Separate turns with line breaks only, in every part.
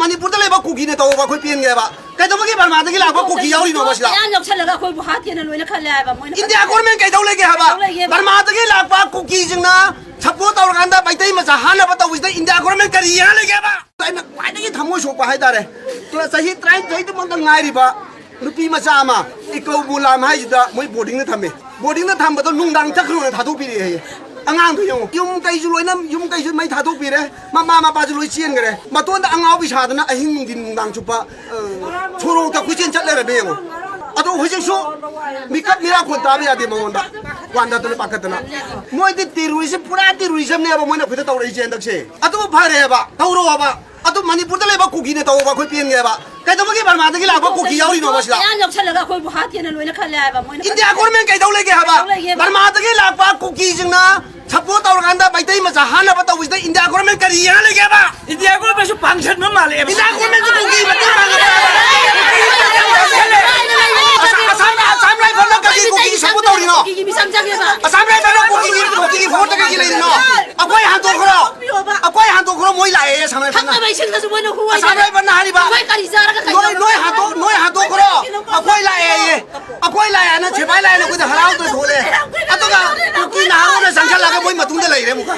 ꯃꯅꯤꯄꯨꯔꯗ ꯂꯩꯕ ꯀꯨꯀꯤꯅ ꯇꯧꯕ ꯑꯩꯈꯣꯏ ꯄꯦꯟꯒꯦꯕ ꯀꯩꯗꯧꯕꯒꯤ ꯕꯔꯃꯥꯗꯒꯤ ꯂꯥꯛꯄ ꯀꯨꯀꯤ ꯌꯥꯎꯔꯤꯅꯣꯕ ꯁꯤꯗ
ꯃꯌꯥꯝ ꯌꯥꯎꯁꯜꯂꯒ ꯑꯩꯈꯣꯏꯕꯨ ꯍꯥꯠꯀꯦꯅ ꯂꯣꯏꯅ ꯈꯜꯂꯦ ꯍꯥꯏꯕ ꯃꯣꯏꯅ
ꯏꯟꯗꯤꯌꯥ ꯒꯣꯔꯃꯦꯟ ꯀꯩꯗꯧ ꯂꯩꯒꯦ ꯍꯥꯏꯕ ꯕꯔꯃꯥꯗꯒꯤ ꯂꯥꯛꯄ ꯀꯨꯀꯤꯁꯤꯡꯅ ꯁꯞꯄꯣꯔꯠ ꯇꯧꯔꯀꯥꯟꯗ ꯃꯩꯇꯩ ꯃꯆꯥ ꯍꯥꯟꯅꯕ ꯇꯧꯕꯁꯤꯗ ꯏꯟꯗꯤꯌꯥ ꯒꯣꯔꯃꯦꯟ ꯀꯔꯤ ꯌꯦꯡꯉ ꯂꯩꯒꯦꯕ ꯑꯩꯅ ꯈ꯭ꯋꯥꯏꯗꯒꯤ ꯊꯃꯣꯏ ꯁꯣꯛꯄ ꯍꯥꯏꯇꯥꯔꯦ ꯆꯍꯤ ꯇꯔꯥꯅꯤꯊꯣꯏꯗꯨꯃꯛꯇ ꯉꯥꯏꯔꯤꯕ ꯅꯨꯄꯤ ꯃꯆꯥ ꯑꯃ ꯏꯀꯧꯕꯨ ꯂꯥꯝ ꯍꯥꯏꯁꯤꯗ ꯃꯣꯏ ꯕꯣꯔꯗꯤꯡꯗ ꯊꯝꯃꯦ ꯕꯣꯔꯗꯤꯡꯗ ꯊꯝꯕꯗꯣ ꯅꯨꯡꯗꯥꯡ ꯆꯠꯈ꯭ꯔꯣꯅ ꯊꯥꯗꯣꯛꯄꯤꯔꯛꯑꯦ ꯍꯥꯏꯌꯦ ꯑꯉꯥꯡꯗꯣ ꯌꯦꯡꯉꯣ ꯌꯨꯝ ꯀꯩꯁꯨ ꯂꯣꯏꯅ ꯌꯨꯝ ꯀꯩꯁꯨ ꯃꯩ ꯊꯥꯗꯣꯛꯄꯤꯔꯦ ꯃꯃꯥ ꯃꯄꯥꯁꯨ ꯂꯣꯏ ꯆꯦꯟꯈ꯭ꯔꯦ ꯃꯇꯣꯟꯗ ꯑꯉꯥꯎꯕꯤ ꯁꯥꯗꯅ ꯑꯍꯤꯡ ꯅꯨꯡꯊꯤꯟ ꯅꯨꯡꯗꯥꯡ ꯆꯨꯞꯄ ꯁꯣꯔꯣꯛꯇ ꯀꯣꯏꯆꯦꯟ ꯆꯠ ꯂꯩꯔꯝꯃꯦ ꯌꯦꯡꯉꯣ ꯑꯗꯣ ꯍꯧꯖꯤꯛꯁꯨ ꯃꯤꯀꯞ ꯃꯤꯔꯥꯈꯣꯟ ꯇꯥꯕ ꯌꯥꯗꯦ ꯃꯉꯣꯟꯗ ꯋꯥꯟꯗꯗꯅ ꯄꯥꯈꯠꯇꯅ ꯃꯣꯏꯗꯤ ꯇꯦꯔꯣꯔꯤꯖꯝ ꯄꯨꯔꯥ ꯇꯦꯔꯣꯔꯤꯖꯝꯅꯦꯕ ꯃꯣꯏꯅ ꯑꯩꯈꯣꯏꯗ ꯇꯧꯔꯛꯏꯁꯦ ꯍꯟꯗꯛꯁꯦ ꯑꯗꯨꯕꯨ ꯐꯔꯦꯕ ꯇꯧꯔꯣꯕ ꯑꯗꯨ ꯃꯅꯤꯄꯨꯔꯗ ꯂꯩꯕ ꯀꯨꯀꯤꯅ ꯇꯧꯕ ꯑꯩꯈꯣꯏ ꯄꯦꯟꯒꯦꯕ ꯀꯩꯗꯧꯕꯒꯤ ꯕꯔꯃꯥꯗꯒꯤ ꯂꯥꯛꯄ ꯀꯨꯀꯤ ꯌꯥꯎꯔꯤꯅꯣꯕ ꯁꯤꯗ
ꯃꯌꯥꯝ ꯌꯥꯎꯁꯜꯂꯒ ꯑꯩꯈꯣꯏꯕꯨ ꯍꯥꯠꯀꯦꯅ ꯂꯣꯏꯅ ꯈꯜꯂꯦ ꯍꯥꯏꯕ ꯃꯣꯏꯅ
ꯏꯟꯗꯤꯌꯥ ꯒꯣꯔꯃꯦꯟ ꯀꯩꯗꯧ ꯂꯩꯒꯦ ꯍꯥꯏꯕ ꯕꯔꯃꯥꯗꯒꯤ ꯂꯥꯛꯄ ꯀꯨꯀꯤꯁꯤꯡꯅ ꯁꯞꯄꯣꯔꯠ ꯇꯧꯔꯀꯥꯟꯗ ꯃꯩꯇꯩ ꯃꯆꯥ ꯍꯥꯟꯅꯕ ꯇꯧꯕꯁꯤꯗ ꯏꯟꯗꯤꯌꯥ ꯒꯣꯔꯃꯦꯟ ꯀꯔꯤ ꯌꯦꯡꯉ ꯂꯩꯒꯦꯕ
ꯏꯟꯗꯤꯌꯥ ꯒꯣꯔꯃꯦꯟꯁꯨ ꯄꯥꯡꯁꯟꯕ ꯃꯥꯜꯂꯦꯕ
ꯏꯟꯗꯤꯌꯥ ꯒꯣꯔꯃꯦꯟꯁꯨ ꯀꯨꯀꯤ ꯃꯇꯦꯡ ꯄꯥꯡꯉꯕ ꯑꯁꯥꯝ ꯑꯁꯥꯝ ꯔꯥꯏꯐꯜꯅ ꯀꯔꯤ ꯀꯨꯀꯤꯒꯤ ꯁꯞꯄꯣꯔꯠ ꯇꯧꯔꯤꯅꯣ
ꯀꯨꯀꯤꯒꯤ ꯃꯤꯆꯪ ꯆꯪꯉꯦꯕ
ꯑꯁꯥꯝ ꯔꯥꯏꯐꯜꯅ ꯀꯨꯀꯤꯒꯤ ꯀꯨꯀꯤꯒꯤ ꯐꯣꯔꯠꯇ ꯀꯩꯒꯤ ꯂꯩꯔꯤꯅꯣ ꯑꯩꯈꯣꯏ ꯍꯟꯗꯣꯛꯈ꯭ꯔꯣ ꯑꯩꯈꯣꯏ ꯍꯟꯗꯣꯛꯈ꯭ꯔꯣ ꯃꯣꯏ ꯂꯥꯛꯑꯦ ꯑꯁꯥꯝ ꯔꯥꯏꯐꯜꯅ
ꯊꯛꯅꯕ ꯏꯁꯤꯡꯗꯁꯨ ꯃꯣꯏꯅ ꯍꯨ
ꯑꯁꯥꯝ ꯔꯥꯏꯐꯜꯅ ꯍꯥꯏꯔꯤꯕ
ꯑꯩꯈꯣꯏ ꯀꯔꯤ ꯆꯥꯔꯒ
ꯅꯣꯏ ꯅꯣꯏ ꯍꯟꯗꯣꯛ ꯅꯣꯏ ꯍꯟꯗꯣꯛꯈ꯭ꯔꯣ ꯑꯩꯈꯣꯏ ꯂꯥꯛꯑꯦ ꯑꯩꯈꯣꯏ ꯂꯥꯛꯑꯦꯅ ꯁꯤꯐꯥꯏ ꯂꯥꯛꯑꯦꯅ ꯑꯩꯈꯣꯏꯗ ꯍꯔꯥꯎꯗꯅ ꯊꯣꯛꯂꯛꯑꯦ ꯑꯗꯨꯒ ꯀꯨꯀꯤ ꯅꯍꯥꯔꯣꯟꯅ ꯆꯪꯁꯤꯜꯂꯒ ꯃꯣꯏ ꯃꯇꯨꯡꯗ ꯂꯩꯔꯦ ꯑꯃꯨꯛꯀ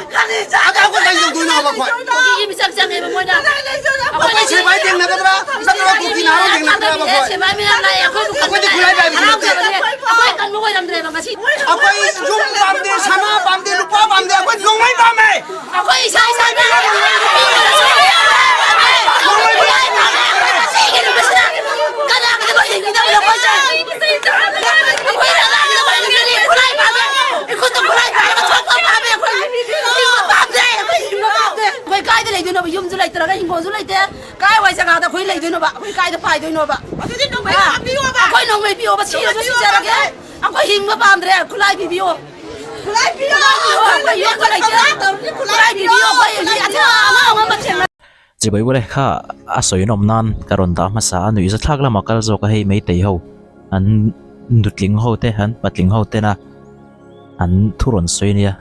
ꯑꯗ ꯑꯩꯈꯣꯏ ꯀꯔꯤ ꯇꯧꯗꯣꯏꯅꯣꯕ ꯑꯩꯈꯣꯏ
ꯀꯨꯀꯤꯒꯤ ꯃꯤꯆꯪ ꯆꯪꯉꯦꯕ ꯃꯣꯏꯅ
ꯑꯩꯈꯣꯏ ꯁꯤꯐꯥꯏ ꯊꯦꯡꯅꯒꯗ꯭ꯔꯥ ꯅꯠꯇ꯭ꯔꯒ ꯀꯨꯀꯤ ꯅꯍꯥꯔꯣꯟ ꯊꯦꯡꯅꯒꯗ꯭ꯔꯕ ꯑꯩꯈꯣꯏ
ꯁꯤꯐꯥꯏ ꯃꯌꯥꯝ ꯂꯥꯛꯑꯦ ꯑꯩꯈꯣꯏꯕꯨ
ꯑꯩꯈꯣꯏꯗꯤ ꯈꯨꯠꯂꯥꯏ ꯄꯥꯏꯕꯁꯨ ꯅꯠꯇꯦ.
ꯑꯩꯈꯣꯏ ꯀꯟꯕ ꯑꯣꯏꯔꯝꯗ꯭ꯔꯦꯕ ꯉꯁꯤ
ꯑꯩꯈꯣꯏ ꯌꯨꯝ ꯄꯥꯝꯗꯦ ꯁꯅꯥ ꯄꯥꯝꯗꯦ ꯂꯨꯄꯥ ꯄꯥꯝꯗꯦ ꯑꯩꯈꯣꯏ ꯅꯣꯡꯃꯩ ꯄꯥꯝꯃꯦ
ꯑꯩꯈꯣꯏ ꯏꯁꯥ ꯏꯁꯥꯅ ꯑꯩꯈꯣꯏ ꯀꯥꯏꯗ ꯂꯩꯗꯣꯏꯅꯣꯕ ꯌꯨꯝꯁꯨ ꯂꯩꯇ꯭ꯔꯒ ꯍꯤꯡꯒꯣꯜꯁꯨ ꯂꯩꯇꯦ ꯀꯥꯏ ꯋꯥꯏ ꯖꯒꯥꯗ ꯑꯩꯈꯣꯏ ꯂꯩꯗꯣꯏꯅꯣꯕ ꯑꯩꯈꯣꯏ ꯀꯥꯏꯗ ꯄꯥꯏꯗꯣꯏꯅꯣꯕ ꯑꯩꯈꯣꯏ ꯅꯣꯡꯃꯩ ꯄꯤꯌꯣꯕ ꯁꯤꯔꯁꯨ ꯁꯤꯖꯔꯒꯦ ꯑꯩꯈꯣꯏ ꯍꯤꯡꯕ ꯄꯥꯝꯗ꯭ꯔꯦ ꯈꯨꯠꯂꯥꯏ ꯄꯤꯕꯤꯌꯣ ꯈꯨꯠꯂꯥꯏ ꯄꯤꯕꯤꯌꯣ ꯑꯩꯈꯣꯏ ꯌꯨꯝꯁꯨ ꯂꯩꯇꯦ ꯈꯨꯠꯂꯥꯏ ꯄꯤꯕꯤꯌꯣ ꯑꯩꯈꯣꯏ ꯑꯉꯥꯡ ꯑꯉꯝꯕ ꯊꯦꯡꯅ
Chibai ule kha a sawi nawm nan ka rawn dah hmasa a nuihza thlak lama kal zawk a hei meitei ho an nutling ho te an patling ho tena an thu rawn sawi ania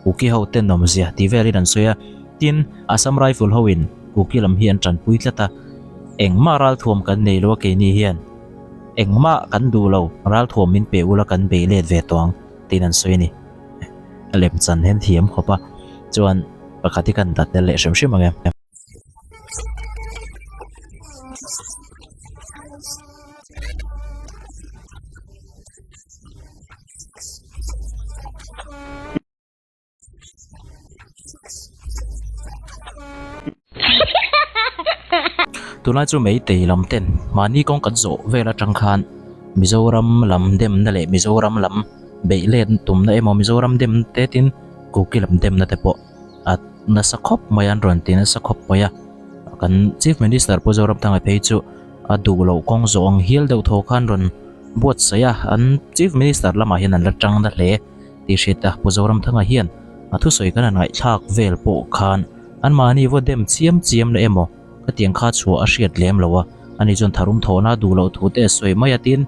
Kuki ho ten nawmzia tih velin an sawi a tin Assam Rifle ho in Kuki lam hi an tanpui tlat a engmah ralthuam kan nei lo a keini hian engmah kan duh lo ralthuam min pe ula kan beih let ve tawh ang tiin an sawi a ni lem chan hian thiam khawp a chuan pakhat hi kan dah tel leh hrim hrim ang em. Tunlai chu meitei lam ten mahni kawng kan zawh vel atang khan Mizoram lam demna leh Mizoram lam beih let tumna emaw Mizoram dem te tin Kuki lam demna te pawh a nasa khawp mai a an rawn ti nasa khawp mai a kan Chief Minister Pu Zoramthanga phei chu a duh loh kawng zawh ang hial deuh tho khan rawn buatsaih a an Chief Minister lamah hian an la tang na hle. Tih hriat a, Pu Zoramthanga hian a thusawi kan han ngaihthlak vel pawh khan anmahni vaw dem chiam chiam na emaw ka tiang kha chhuah a hriat lem lo a, ani chuan tharum thawhna duh loh thu te a sawi mai a tin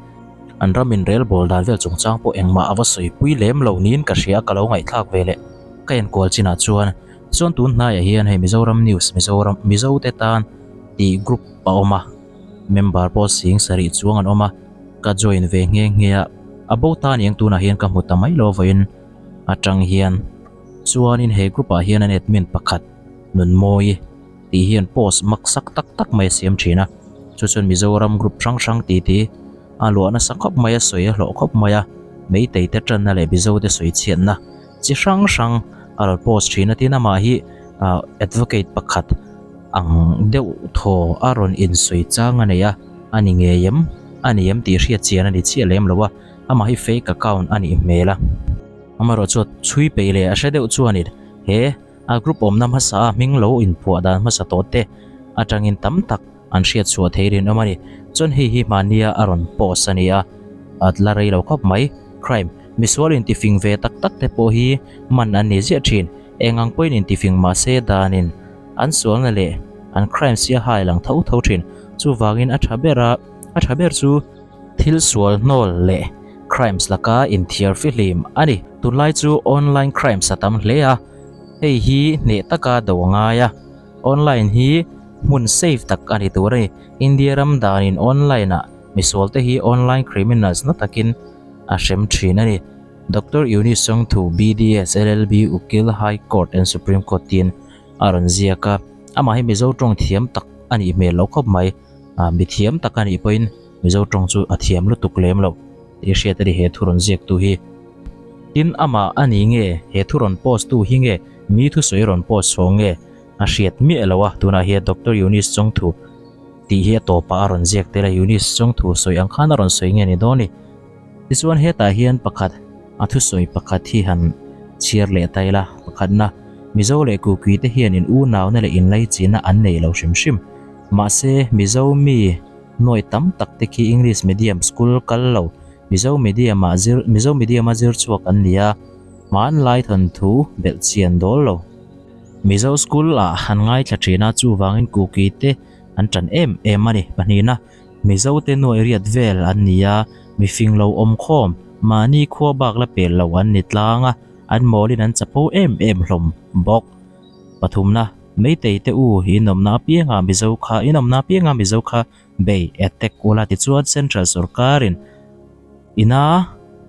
an ram inrel bawl dan vel chungchang pawh engmah a va sawipui lem lo niin ka hria a ka lo ngaihthlak ve leh ka enkual chinah chuan chuan tun hnaiah hian hei Mizoram News Mizoram Mizo te tan tih group a awm a member pawh sing sarih chuang an awm a. Ka join ve nghe nghe a, a bo ta aniang tunah hian ka hmu ta mai lo vawiin atang hian chuanin he group ah hian an admin pakhat Nunmawi tih hian post mak sak tak tak mai a siam thin a, chu chuan Mizoram group hrang hrang tih tih a luah nasa khawp mai a sawi a hlawh khawp mai a, Meitei te tanna leh Mizo te sawi chhiatna chi hrang hrang a rawn post thin a tin amah hi ah advocate pakhat ang deuh thaw a rawn insawi chang a nei a. A ni ngei em? A ni em tih hriat chian a ni chiah lem lo a, amah hi fake account a nih hmel a. Amaherawhchu chhui peih leh a hre deuh chuanin he a group awmna hmasa a hming lo inphuah dan hmasa tawh te atangin tam tak an hriat chhuah thei rinawm a ni. Chuan hei hi hmahnia a rawn post a ni a, a la rei lo khawp mai. Crime, misual intifing ve tak tak te pawh hi man an ni ziah thin. Eng ang pawhin intifing mahse danin An sualna leh an crime sia hai lang tho tho thin. Chuvangin a tha ber a, a tha ber chu thil sual hnawl leh crimes laka inthiar fihlim a ni. Tunlai chu online crimes a tam hle a, hei hi hneh taka do a ngai a. Online hi Hmun safe tak a ni tur a ni. India ram danin online ah misual te hi online criminals na takin a hrem thin a ni. Doctor Eunice Songthu, BDS, LLB, Ukil, High Court and Supreme Court tiin a rawn ziak a. Amah hi Mizo tawng thiam tak a nih hmel lo khawp mai. Mi thiam tak a nih pawhin Mizo tawng chu a thiam lutuk lem lo tih hriat a ni he thu rawn ziaktu hi. Tin, amah a ni nge he thu rawn post tu hi nge mi thusawi rawn post chhawng nge a hriat miah lo a, tunah hian Doctor Eunice Chawngthu tih hi a tawpah a rawn ziak tel a, Eunice Chawngthu sawi ang khan a rawn sawi nge ni dawn ni. Tichuan hetah hian pakhat a thusawi pakhat hi han chhiar leh ta ila, pakhatna, Mizo leh Kuki te hian in unauna leh inlaichinna an nei lo hrim hrim. Mahse, Mizo mi nuai tam tak te khi English medium school kal lo, Mizo medium ah zir Mizo medium a zir chhuak an ni a, hmanlai thawnthu belhchian dawl lo. Mizo school ah han ngaithla thin a, chuvangin Kuki te an tan em em a ni. Pahnihna, Mizo te nuai riat vel an ni a, mifing lo awm khawm, mahni khua bak la pel lo an ni tlang a, an mawlin an chapo em em hlawm bawk. Pathumna, Meitei te u, in awmna apiangah Mizo kha, in awmna apiangah Mizo kha bei, attack, ula tichuan Central sorkarin Ina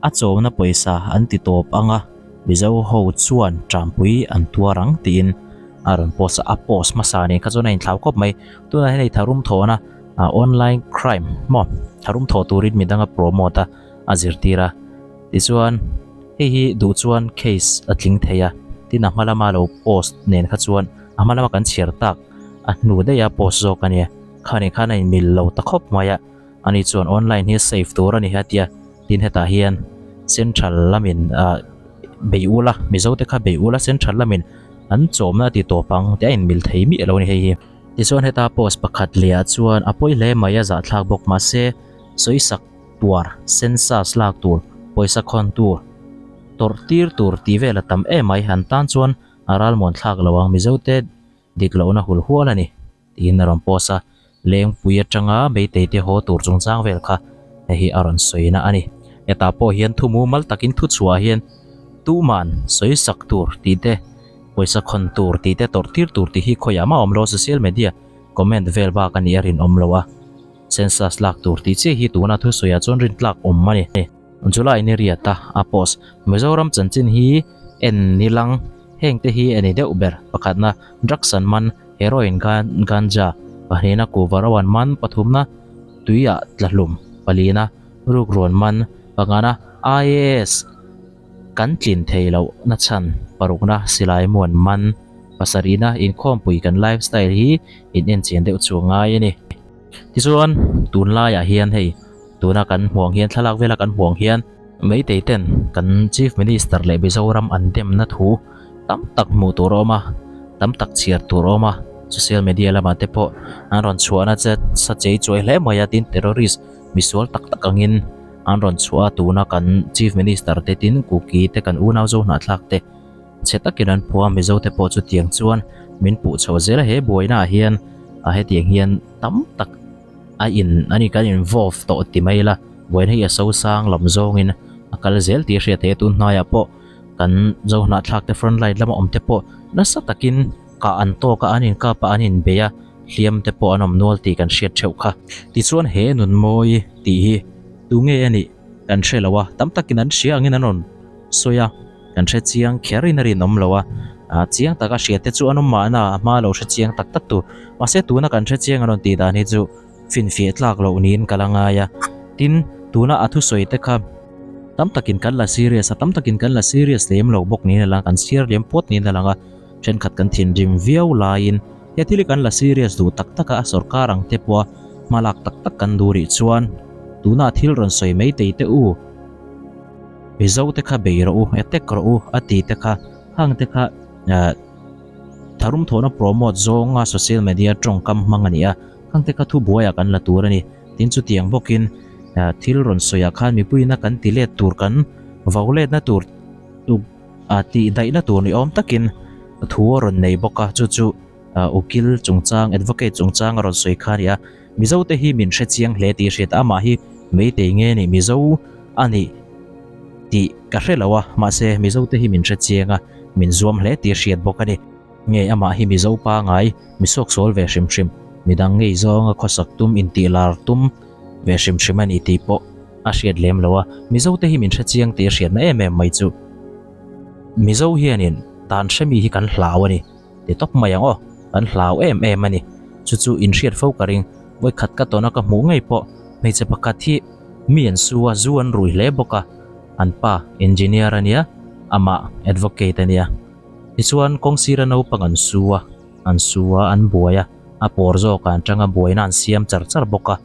a chawmna pawisa an ti tawp ang a, Mizo ho chuan ṭampui an tuar ang tiin a rawn post a, a post hmasa nen kha chuan a inthlau khawp mai. Tunah hian hei tharum thawhna online crime maw tharum thawh turin midang a promote a, a zirtir a. Tichuan hei hi duh chuan case a tling thei a, tin a hma lama lo post nen kha chuan a hma lama kan chhiar tak a hnu daih a post zawk a nia, khani khan a inmil lo ta khawp mai a. Ani chuan online hi safe tur a ni a tia, tin hetah hian central lamin ah bei ula Mizo te kha bei ula central lamin an chawmna a ti tawp ang tih a inmil thei miah lo a ni hei hi. Tichuan heta post pakhat leh ah chuan a pawi hle mai a zahthlak bawk mahse sawisak tuar census lak tur pawisa khawn tur tawrh tir tur tih vel a tam em mai an tan chuan a ralmuan thlak lo ang Mizo te dik lohna hul hual a ni. Tiin a rawn post a, Lengpui atanga Meitei te haw tur chungchang vel kha hei hi a rawn sawina a ni. Hetah pawh hian thu mumal takin thu chhuah hian tuman sawi sak tur tih te, pawisa khawn tur tih te, tawrh tir tur tih hi khawiah mah a awm lo a, social media comment vel bak a nih a rinawm lo a, census lak tur tih chiah hi tuna thusawiah chuan rintlak awm a ni. July ni riata a post Mizoram chanchin hi en nilang heng te hi a ni deuh ber pakhatna drugs an man heroin ganja pahnihna kuhva ro an man pathumna tuiah tla hlum palina rukruan man pangana IAS kan tlin thei loh na chhan parukna silai mu an man pasarihna inkhawmpui kan lifestyle hi in enchian deuh chu a ngai a ni. Tichuan tunlaiah hian hei tuna kan hmuh ang hian thlalak vela kan hmuh ang hian Meitei ten kan Chief Minister leh Mizoram an demna thu tam tak hmuh tur a awm a, tam tak chhiar tur a awm a, social media lamah te pawh an rawn chhuahna che sa chei chuai hle mai a, tin terrorist misual tak tak angin an rawn chhuah a, tuna kan Chief Minister te tin Kuki te kan unau zo hnahthlak te chhe takin an phuah a, Mizo te pawh chutiang chuan min puh chho zel a, he buaina ah hian a hetiang hian tam tak a in ani kan involve tawh ti mai ila buaina hi a so sang lam zawngin a kal zel tih a hriat theih a tun hnaiah pawh kan zo hnahthlak te front line lama awm te pawh nasa takin kah an tawk a an inkap a an inbei a hliam te pawh an awm nual tih kan hriat theuh kha. Tichuan he nun mawi tih hi tunge a nih kan hre lo a tam takin an hria angin an rawn sawi a. Kan hre chiang kher in a rinawm lo a, chiang taka hria te chu an awm mahna a hma lo hre chiang tak tak tu. Mahse tuna kan hre chiang an rawn tih dan hi chu finfiah tlak loh niin ka la ngai a. Tin, tuna a thusawi te kha tam takin kan la serious a, tam takin kan la serious lem lo bawk niin a lang a, kan chhiar liam puat niin a lang a, thenkhat kan thinrim viau laiin he thil hi kan la serious duh tak tak a, a sorkar ang te pawha hma lak tak tak kan duh rih chuan tuna a thil rawn sawi mai tei teh u. Mizo te kha bei rawh u, attack rawh u a ti te kha hang te kha eh tharum thawhna promote zawnga social media tawngkam hmang a ni a, hang te kha thu buaiah kan la tur a ni. Tin chutiang bawkin eh thil rawn sawiah khan mipuiina kan ti let tur kan vo letna tur tuk ah tih daihna tur ni awm takin thu a rawn nei bawk a, chu chu ukil chungchang advocate chungchang a rawn sawi kha a ni a. Mizo te hi min hre chiang hle tih hriat a, amah hi Meitei nge nih Mizo a nih tih ka hre lo a, mahse Mizo te hi min hre chiang a, min zuam hle tih hriat bawk a ni. Nge amah hi Mizo pangai, mi suaksual ve hrim hrim. Midang ngei zawnga khawsak tum intih lar tum ve hrim hrim a ni tih pawh a hriat lem lo a. Mizo te hi min hre chiang tih a hriatna em em mai chu. Mizo hianin dan hremi hi kan hlau a ni. Ti tawp mai ang aw, kan hlau em em a ni. Chu chu inhriat fo ka ring. Vawikhat ka tawna ka hmuh ngei pawh hmeichhe pakhat hi mi an su a, zu an rui hle bawk a. An pa engineer a nia, amah advocate a nia. Tichuan kawng sira naupang an su a, an su a, an buai a, a pawr zawkah an tang a, buaina an siam char char bawk a.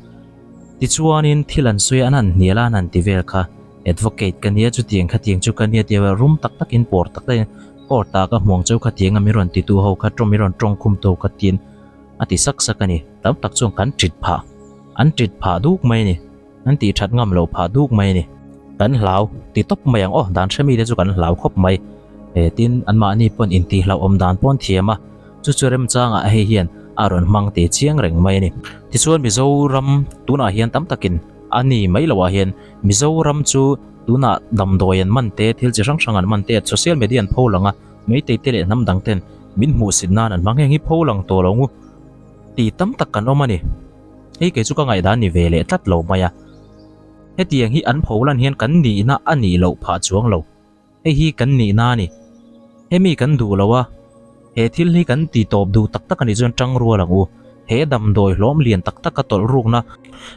Tichuanin thil an sawi a, an han hnial a, an han ti vel kha. Advocate ka nia, chutiang khatiang chu ka nia tia rum tak takin pawr tak takin court ah ka hmuang cheu khatiang a min rawn titu ho kha tawng min rawn tawng khum tu ho kha tiin a ti sak sak a ni. Tam tak chuan kan tit phah, an tit phah duk mai a ni. An tih that ngam loh phah duk mai a ni. Kan hlau ti tawp mai ang aw, dan hre mite chu kan hlau khawp mai. He tin anmahni pawn intihhlauhawm dan pawn thiam a, chu chu remchangah hei hian a rawn hmang tih chiang reng mai a ni. Tichuan Mizoram tunah hian tam takin a ni mai loah hian Mizoram chu tunah damdawi an man te, thil chi hrang hrang an man te, social media an pho lang a, meitei te leh hnam dang ten min hmuhsit nan an hmang heng hi pho lang tawh lo ngu tih tam tak kan awm a ni. Hei kei chu ka ngaihdan ni ve leh tlat lo mai a. Hetiang hi an pho lan hian kan nihna a nih loh phah chuang lo. Hei hi kan nihna a ni. Hemi kan duh lo a, he thil hi kan ti tawp duh tak tak a nih chuan tang rual ang u. He damdawi hlawm lian tak taka tawlh rukna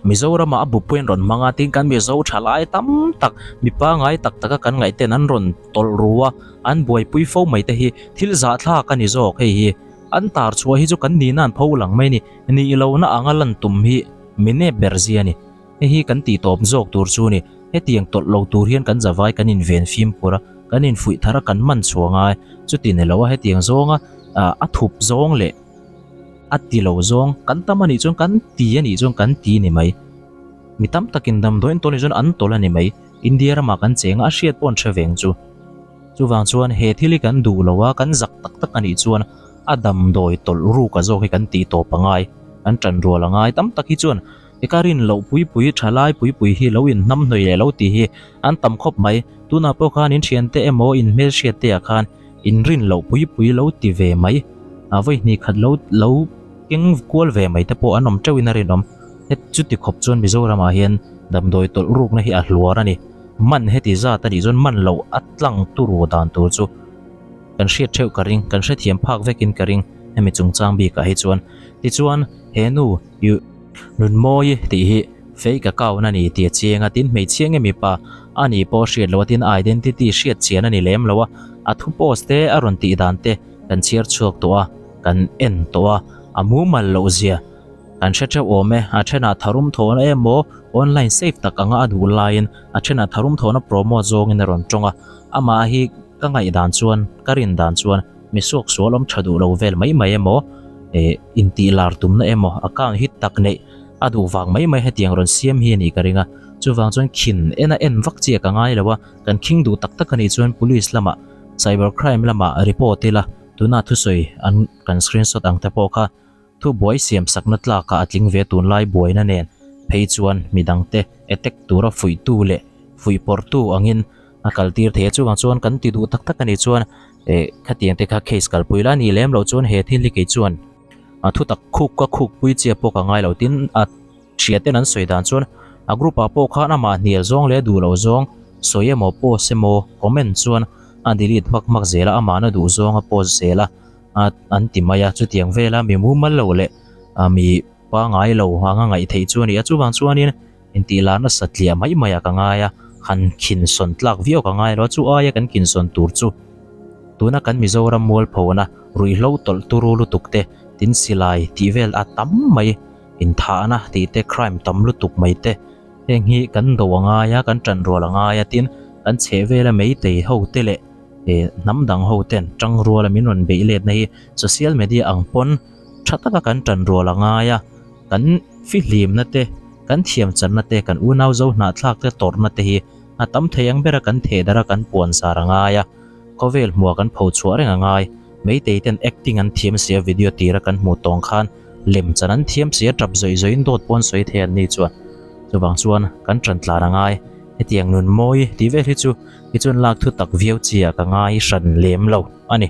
Mizorama a bupui an rawn hmang a, tin kan Mizo thalai tam tak, mi pangai tak taka kan ngaih ten an rawn tawlh ru a, an buaipui fo mai te hi thil zahthlak a ni zawk hei hi. An tar chhuah hi chu kan nihna an pho lang mai a ni. Nih lohna anga lan tum hi mi nep ber zia a ni. Hei hi kan tih tawp zawk tur chu a ni. Hetiang tawlh lo tur hian kan zavai kan inven fimkhur a, kan infuih thar a, kan man chhuah ngai. Chuti ni lo a, hetiang zawnga a thup zawng leh a ti lo zawng kan tam a nih chuan kan ti a nih chuan kan ti ni mai. Mi tam takin damdawiin tawl nih chuan an tawl a ni mai. India ramah kan cheng a, a hriat pawh an hre veng chu. Chuvang chuan he thil hi kan duh lo a, kan zak tak tak a nih chuan a damdawi tawlh ruk a zawk hi kan tih tawp a ngai, kan tan rual a ngai. Tam tak hi chuan he ka rin loh pui pui, tha lai pui pui hi lo in hnam hnawih leh lo tih hi an tam khawp mai. Tunah pawh khan in thiante emaw in hmelhriat te ah khan in rin loh pui pui lo ti ve mai, a vawi hnih khat lo lo keng kual ve mai te pawh an awm teuh in a rinawm. Het chuti khawp chuan Mizoram ah hian damdawi tawlh rukna hi a hluar a ni. Man heti zat a nih chuan man loh a tlang turu dan tur chu kan hriat theuh ka ring, kan hrethiam phak vekin ka ring hemi chungchang bikah hi chuan. Tichuan he nu yu Nunmawi tih hi fake account a ni tih a chiang a, tin hmeichhia nge mipa a nih pawh hriat loh a, tin identity hriat chian a ni lem lo a, a thu post te a rawn tih dan te kan chhiar chhuak tawh a, kan en tawh a, a mumal loh zia. Kan hre theuh awm e, a thenah tharum thawhna emaw online safe tak anga a duh laiin a thenah tharum thawhna promote zawngin a rawn tawng a, amah hi ka ngaihdan chuan, ka rin dan chuan mi suak sual awm tha duh lo vel mai mai emaw eh intih lar tumna emaw account hit tak neih a duh vang mai mai hetiang rawn siam hi a nih ka ring a, chuvang chuan khin en a en vak chiah ka ngai lo a, kan khing duh tak tak a nih chuan police lamah cyber crime lamah report ila tuna thusawi an kan screenshot ang te pawh kha Thu buai siam sakna tlakah a tling ve tunlai buaina nen phei chuan midangte attack tura fuihtu leh fuihpawrhtu angin a kaltir thei a, chuvang chuan kan ti duh tak tak a nih chuan eh khatiang te kha case kalpui la ni lem loh chuan he thil hi kei chuan a thu tak khuk ka khukpui chiah pawh ka ngai lo tin a hria ten an sawi dan chuan a group ah pawh khan amah hnial zawng leh duh loh zawng sawi emaw post emaw comment chuan a delete hmak hmak zel a amahna duh zawng a post zel a. a an ti mai a, chutiang vela mi mumal lo leh ah mi pangai lo anga ngaih theih chu a ni a, chuvang chuanin intih lar nasa tliah mai mai ah ka ngai a, han khin sawn tlak viau ka ngai lo a, chu aia kan khin sawn tur chu tuna kan Mizoram mualphona ruihhlo tawlh turu lutuk te, tin silai tih vel a tam mai, inthahna tih te crime tam lutuk mai te heng hi kan do a ngai a, kan tan rual a ngai a, tin kan chhehvela meitei ho te leh. He hnam dang ho ten tang ruala min rawn beih letna hi social media ang pawn tha taka kan tan rual a ngai a, kan fihlimna te, kan thiam channa te, kan unau zo hnahthlak te tawrhna te hi a tam thei ang bera kan theh darh a kan puan zar a ngai a, khawvel hmuha kan pho chhuah reng a ngai. Meitei ten acting an thiam sia video tira kan hmuh tawng khan lem chan an thiam sia tap zawih zawih in dawt pawn sawi thei an ni chuan chuvang chuan kan tan tlan a ngai. Hetiang nun mawi tih vel hi chu Tichuan lak thu tak viau chi ah ka ngai hran lem lo a ni.